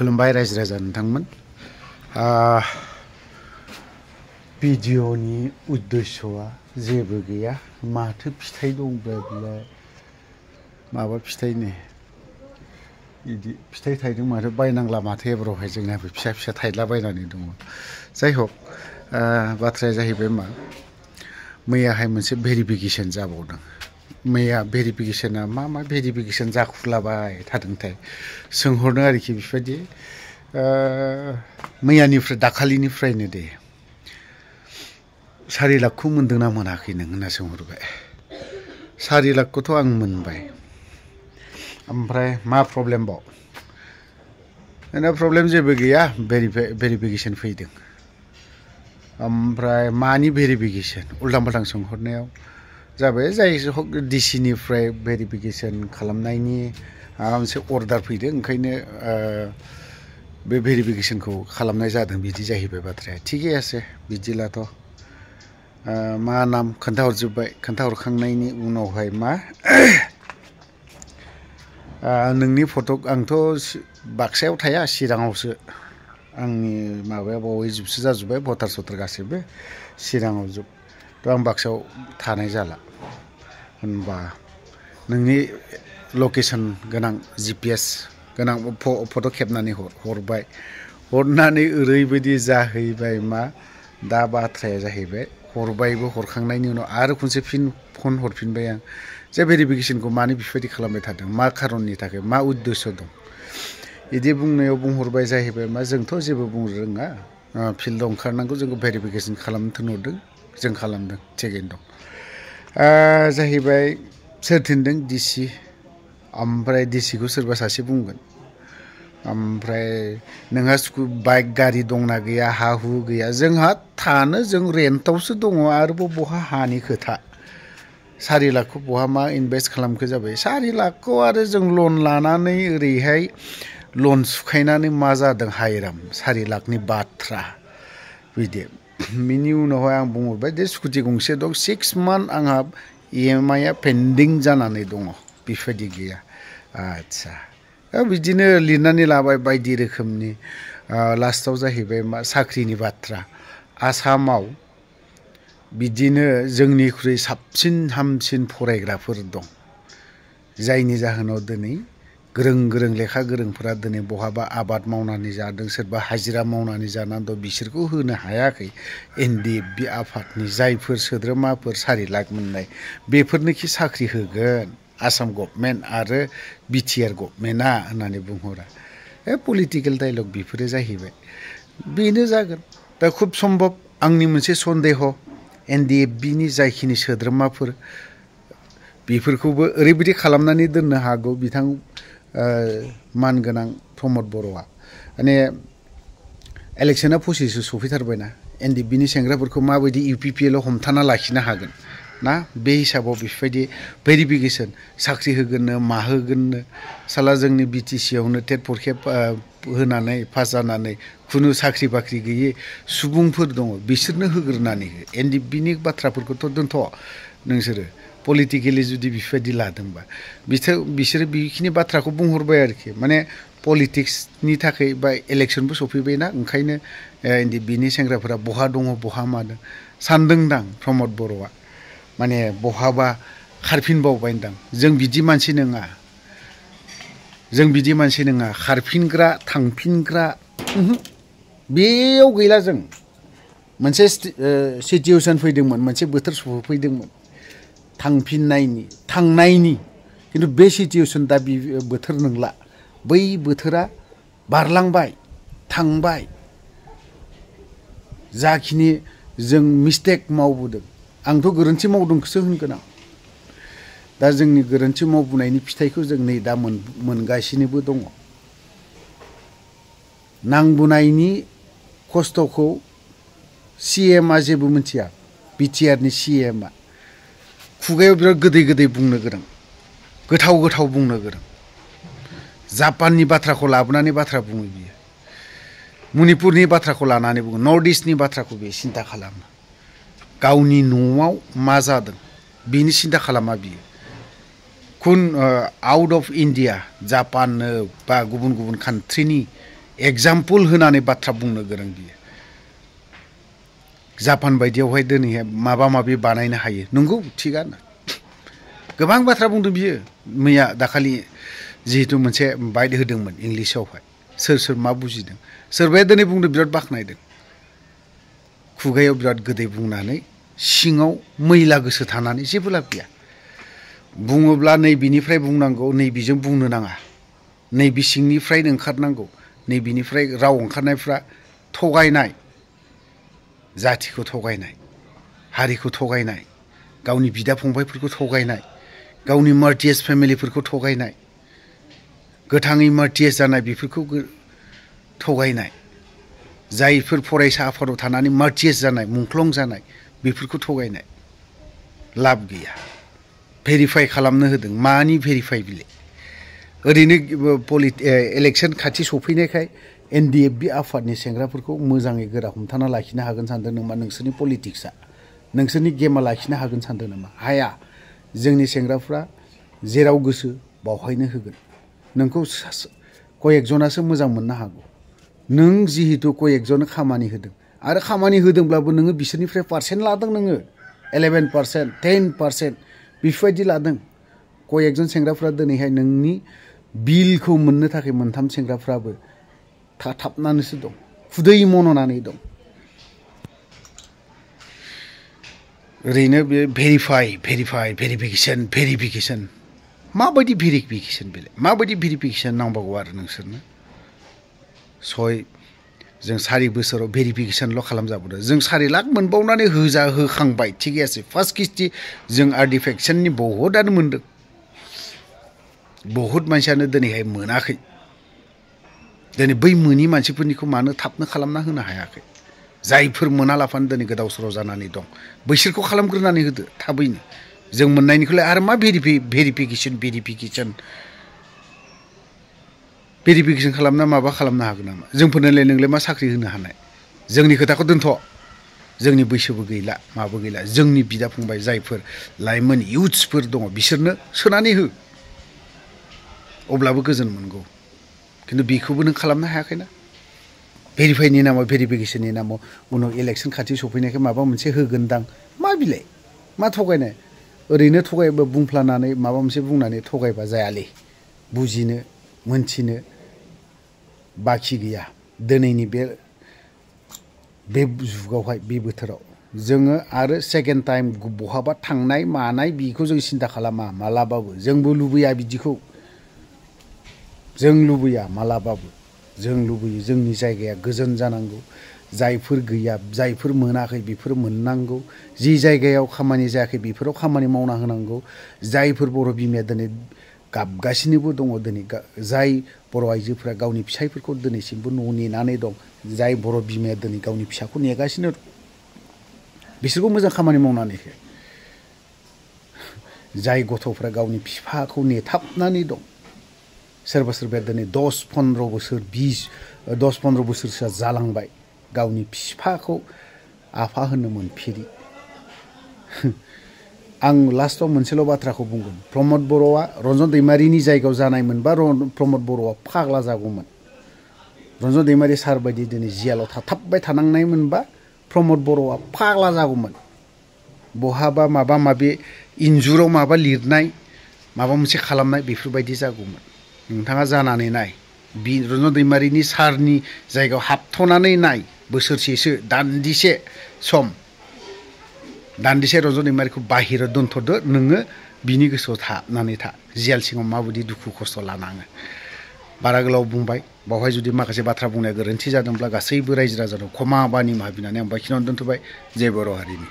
खुलुमबाय रायजो राजा नोंथांमोन भिडिअनि उद्देश्यआ जेबो गैया माथो फिथाइ दंब्ला बिलाय माबा फिथाइनो इदि फिथाइ थाइदों माथो बायनांला माथो एब्रावहाय जोंनाबो फिसा फिसा थाइला बायनानै दङ जाय हक बाथ्राया जाहैबाय मा मैयाहाय मोनसे भेरिफिकेसन जाबावदों मैया भेरिफिकेसना मा भेरिफिकेसन जाखुलाबाय थादोंथाय सोंहरदों आरोखि बेबायदि मैयानिफ्राय दाखालिनिफ्रायनो दे 4 लाखखौ मोनदोंना मोनाखै नों होनना सोंहरबाय 4 लाखखौथ' आं मोनबाय ओमफ्राय मा प्रब्लेम बाव ना प्रब्लेम जेबो गैया भेरिफिकेसन फैदों ओमफ्राय मानि भेरिफिकेसन उल्टां फाल्टां सोंहरनायाव जाबाय जाय डिसि निफ्राय भेरिफिकेसन खालामनायनि माबा मोनसे अर्डार फैदों ओंखायनो बे भेरिफिकेसनखौ खालामनाय जादों बिदि जाहैबाय बाथ्राया थिगै आसे बिदिलाथ' मा नाम खोन्थाहरजोब्बाय खोन्थाहरखांनायनि उनावहाय मा नोंनि फट' आंथ' बाक्सायाव थाया चिराङावसो आंनि माबाया बावै जोबसो जाजोब्बाय भटार सटार गासैबो चिराङाव जोब थ' आं बाक्सायाव थानाय जाला होनबा नोंनि लकेसन गोनां GPS गोनां फट' खेबनानै हरबाय हरनानै ओरैबायदि जाहैबाय मा दा बाथ्राया जाहैबाय हरबायबो हरखांनायनि उनाव आरो खनसे फन हरफिनबाय आं जे भेरिफिकेसनखौ मानो बेबायदि खालामबाय थादों मा खारननि थाखाय मा उद्देश्य दं बिदि बुंनायाव बुंहरबाय जाहैबाय मा जोंथ' जेबो बुंनो रोङा फिल्डआव ओंखारनांगौ जोंखौ भेरिफिकेसन खालामनो थिनहरदों जों खालामदों थिगैनो दं जाहैबाय सोर थिनदों डिसि ओमफ्राय डिसिखौ सोरबा सासे बुंगोन ओमफ्राय नोंहा बाइक गारि दंना गैया हा हु गैया जोंहा थानो जों रेन्टआवसो दङ आरोबाव बहा हानि खोथा 4 लाखखौ बहा मा इनभेस्ट खालामखो जाबाय 4 लाखखौ आरो जों लन लानानै ओरैहाय लन सुखायनानै मा जादों हायराम 4 लाखनि बाथ्रा बिदि बिनि उनावहाय आं बुंहरबाय दे स्कुटि गंसे दं 6 मान्थ आंहा EMI आ पेन्डिं जानानै दङ बेबायदि गैया आच्छा बिदिनो लिरनानै लाबाय बायदि रोखोमनि लास्टआव जाहैबाय मा साख्रिनि बाथ्रा आसामाव बिदिनो जोंनिख्रुइ साबसिन हामसिन फरायग्राफोर दं जायनि जाहोनाव दिनै गोरों लेखा गोरोंफोरा दिनै बहाबा आबाद मावनानै जादों सोरबा हाजिरा मावनानै जानानै दं बिसोरखौ होनो हायाखै NDFB आफादनि जायफोर सोद्रोमाफोर 4 लाख मोननाय बेफोरनोखि साख्रि होगोन आसाम गभर्नमेन्ट आरो BTR गभर्नमेन्टआ होननानै बुंहरा पलिटिकेल डायलग बेफोरो जाहैबाय बेनो जागोन दा खुब सम्भब आंनि मोनसे सन्देह NDFB नि जायखिनि सोद्रोमाफोर बेफोरखौबो ओरैबायदि खालामनानै दोननो हागौ बिथां मानगोनां प्रमद बर'आ माने इलेक्शना 25 सफैथारबायना NDFB नि सेंग्राफोरखौ माबायदि UPPL आव हमथाना लाखिनो हागोन ना बे हिसाबाव बेबायदि भेरिफिकेसन साख्रि होगोननो मा होगोननो साला जोंनि BTC आवनो टेट परीक्षा होनानै पास जानानै खुनु साख्रि बाख्रि गैयै सुबुंफोर दङ बिसोरनो होग्रोनानै हो NDFB नि बाथ्राफोरखौथ' दोनथ' नोंसोरो पलिटिकेलि जुदि बेबायदि लादोंबा बिसोरो बेखिनि बाथ्राखौ बुंहरबाय आरोखि माने पलिटिक्सनि थाखाय बा इलेक्शनबो सफैबायना ओंखायनो NDFB नि सेंग्राफोरा बहा दङ बहा मादों सानदोंदां प्रमद बर'आ माने बहाबा खारफिनबावबायदां जों बिदि मानसि नङा खारफिनग्रा थांफिनग्रा बेयाव गैला जों मोनसे सिचुएसन फैदोंमोन मोनसे बोथोर सफैदोंमोन थांनायनि खिन्थु बे सिचुएसन दा बोथोर नंला बै बोथोरा बारलांबाय थांबाय जाखिनि जों मिस्टेक मावबोदों आंथ' गोरोन्थि मावदोंखौसो होनगोन आं दा जोंनि गोरोन्थि मावबोनायनि फिथाइखौ जों नै दा मोनगासिनोबो दङ नांबोनायनि खस्थ'खौ CM आ जेबो मिथिया BTR नि CM आ खुगायाव बिराद गोदै बुंनो गोरों गोथाव बुंनो गोरों जापाननि बाथ्राखौ लाबोनानै बाथ्रा बुङो बियो मणिपुरनि बाथ्राखौ लानानै बुङो नर्थ इस्टनि बाथ्राखौ बे सिन्था खालामो गावनि न'आव मा जादों बिनि सिन्था खालामा बियो आउट अफ इन्डिया जापान बा गुबुन कान्ट्रिनि एग्जाम्पल होनानै बाथ्रा बुंनो गोरों बियो जापान बायदियावहाय दिनैहाय माबा माबि बानायनो हायो नंगौ थिगानो गोबां बाथ्रा बुंदों बियो मैया दाखालि जिहेतु मोनसे बाइट होदोंमोन इंलिसावहाय सोर मा बुजिदों सोरबाया दिनै बुंदों बिराद बाख्नायदों खुगायाव बिराद गोदै बुंनानै सिङाव मैला गोसो थानानै जेबो लाब गैया बुङोब्ला नैबिनिफ्राय बुंनांगौ नैबिजों बुंनो नाङा नैबे सिंनिफ्राय ओंखारनांगौ नैबिनिफ्राय राव ओंखारनायफ्रा थगायनाय जातिखौ थगायनाय हारिखौ थगायनाय गावनि बिदा फंबायफोरखौ थगायनाय गावनि मार्टियास फेमिलिफोरखौ थगायनाय गोथाङै मार्टियास जानाय बेफोरखौ थगायनाय जायफोर फरायसा आफादाव थानानै मार्टियास जानाय मुंख्लं जानाय बेफोरखौ थगायनाय लाब गैया भेरिफाइ खालामनो होदों मानि भेरिफाइ बिलाय ओरैनो इलेक्सन खाथि सफैनायखाय एनडिएफबि आफादनि सेंग्राफोरखौ मोजाङै गोरा हमथाना लाखिनो हागोन सानदों नामा नोंसोरनि पलिटिक्सआ नोंसोरनि गेमा लाखिनो हागोन सानदों नामा हाया जोंनि सेंग्राफ्रा जेराव गोसो बावहायनो होगोन नोंखौ कयेकजनासो मोजां मोननो हागौ नों जिहेतु कयेकजन खामानि होदों आरो खामानि होदोंब्लाबो नोङो बिसोरनिफ्राय पार्सेन्ट लादों नोङो 11% 10% बेफोरबायदि लादों कयेकजन सेंग्राफ्रा दिनैहाय नोंनि बिलखौ मोननो थाखाय मोनथाम सेंग्राफ्राबो थाथाबनानैसो दं खुदै मननानै दं ओरैनो बे भेरिफिकेसन माबायदि भेरिफिकेसन बेलाय माबायदि भेरिफिकेसन नांबावगौ आरो नोंसोरनो जों 4 बोसोराव भेरिफिकेसनल' खालामजाबोदों जों 4 लाख मोनबावनानै होखांबाय थिग আছে फार्स्ट किस्ति जों आर्टिफेक्सननि बहुतआनो मोनदों बहुत मानसियानो दिनैहाय मोनाखै दिनै बै मोनि मानसिफोरनिखौ मानो थाबनो खालामना होनो हायाखै जायफोर मोनालाफानो दिनै गोदाव सोराव जानानै दं बैसोरखौ खालामग्रोनानै होदो थाबैनो जों मोननायनिखौलाय आरो मा भेरिफिकेसन खालामना माबा खालामनो हागोन नामा जोंफोरनोलाय नोंलाय मा साख्रि होनो हानाय जोंनि खोथाखौ दोनथ' जोंनि बैसोबो गैला माबो गैला जोंनि बिदा फंबाय जायफोर लाइमोन इउथ्सफोर दङ बिसोरनो सोनानै हो अब्लाबो गोजोन मोनगौ खिन्थु बेखौबो नों खालामनो हायाखैना भेरिफाइनि नामाव भेरिफिकेसननि नामाव उनाव इलेक्सन खाथि सफैनायखाय माबा मोनसे होगोनदां मा बिलाय मा थगायनाय ओरैनो थगायबा बुंफ्लानानै माबा मोनसे बुंनानै थगायबा जायालै बुजिनो मोनथिनो बाखि गैया दिनैनि बे जुगावहाय बे बोथोराव जोङो आरो सेकेन्ड टाइम बहाबा थांनाय मानाय बेखौ जों सिन्था खालामा मालाबाबो जोंबो लुबैया बिदिखौ जों लुबैया मालाबाबो जों लुबैयो जोंनि जायगाया गोजोन जानांगौ जायफोर गैया जायफोर मोनाखै बेफोर मोननांगौ जि जायगायाव खामानि जायाखै बेफोराव खामानि मावना होनांगौ जायफोर बर' बिमाया दिनै गाबगासिनोबो दङ दिनै जाय बर' आइजोफोरा गावनि फिसायफोरखौ दिनैसिमबो न'आव नेनानै दं जाय बर' बिमाया दिनै गावनि फिसाखौ नेगासिनो दं बिसोरखौ मोजां खामानि मावनानै हो जाय गथ'फ्रा गावनि बिफाखौ नेथाबनानै दं सोरबा सोरबाया दिनै 10-15 बोसोरसोआ जालांबाय गावनि बिफाखौ आफा होनो मोनफेरि आं लास्टआव मोनसेल' बाथ्राखौ बुंगोन प्रमद बर'आ रन्जन दैमारिनि जायगायाव जानायमोनबा प्रमद बर'आ फाग्ला जागौमोन रन्जन दैमारि सार बायदि दिनै जियालाव थाथाबबाय थानांनायमोनबा प्रमद बर'आ फाग्ला जागौमोन बहाबा माबा माबि इन्जुराव माबा लिरनाय माबा मोनसे खालामनाय बेफोरबायदि जागौमोन नोंथाङा जानानै नाय रन्जन दैमारिनि सारनि जायगायाव हाबथ'नानै नाय बोसोरसेसो दान्दिसे सम दान्दिसे रन्जन दैमारिखौ बाहेराव दोनथ'दो नोङो बिनि गोसोआव थानानै था जेल सिङाव माबायदि दुखु खस्थ' लानाङो बारा गोलाव बुंबाय बावहाय जुदि माखासे बाथ्रा बुंनाया गोरोन्थि जादोंब्ला गासैबो रायजो राजानाव क्षमा बा निमाहा बिनानै आं बेखिनियावनो दोनथ'बाय जय बर' हारिनि